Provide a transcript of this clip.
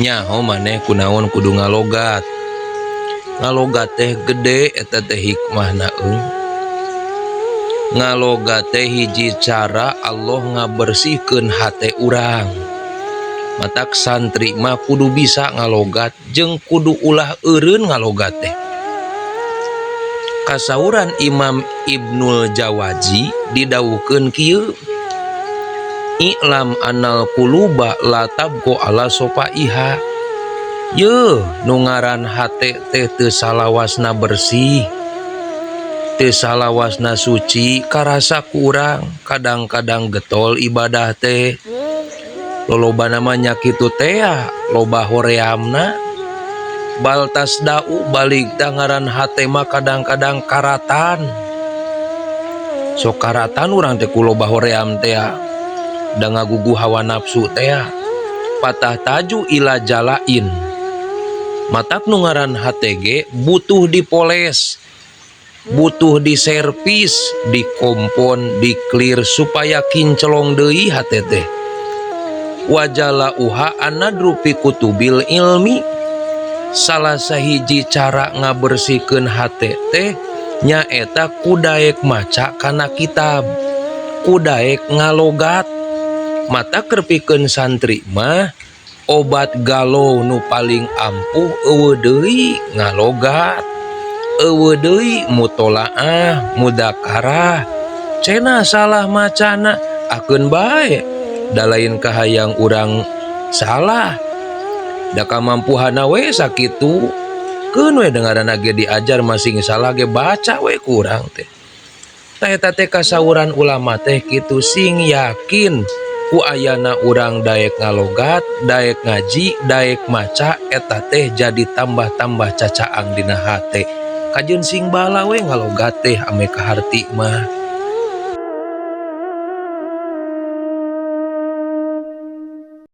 Nyaho maneh kunaon kudu ngalogat. Ngalogat teh gede eta teh hikmahna eung. Ngalogat teh hiji cara Allah ngabersihkeun hate urang. Matak santri mah kudu bisa ngalogat jeung kudu ulah eureun ngalogat teh. Kasauran Imam Ibnul Jawazi didawuhkeun kieu. I'lam anal quluba la tabqa ala sofaiha. Yeuh nu ngaran hate teh teu salawasna bersih, teu salawasna suci, karasa ku urang kadang-kadang getol ibadah teh. Lolobana mah nya kitu tea, loba horeamna. Bal tasda'u balik tah ngaran hate mah kadang-kadang karatan. Sok karatan urang teh ku loba hoream tea. Da ngagugu hawa nafsu tea. Patah taju ila jalain. Matak nu ngaran hate ge butuh dipoles, butuh diservis, dikompon, diklir supaya kincelong deui hate teh. Wajala uha anadru fi kutubil ilmi. Salah sahiji cara ngabersihkeun hate teh nyaeta ku daek maca kana kitab, ku daek ngalogat. Mata kerpikeun santri mah obat galau nu paling ampuh eueuh deui ngalogat, eueuh deui mutolaah, mudakarah. Cenah salah macana akeun bae, da lain kahayang urang salah. Da kamampuhanna we sakitu. Keun we dengaranna ge diajar masing salah ge baca we ku urang teh. Tah eta teh kasauran ulama teh kitu sing yakin ku ayana urang daek ngalogat, daek ngaji, daek maca eta teh jadi tambah-tambah cacaang dina hate. Kajeun sing bala we ngalogat teh ame kaharti mah.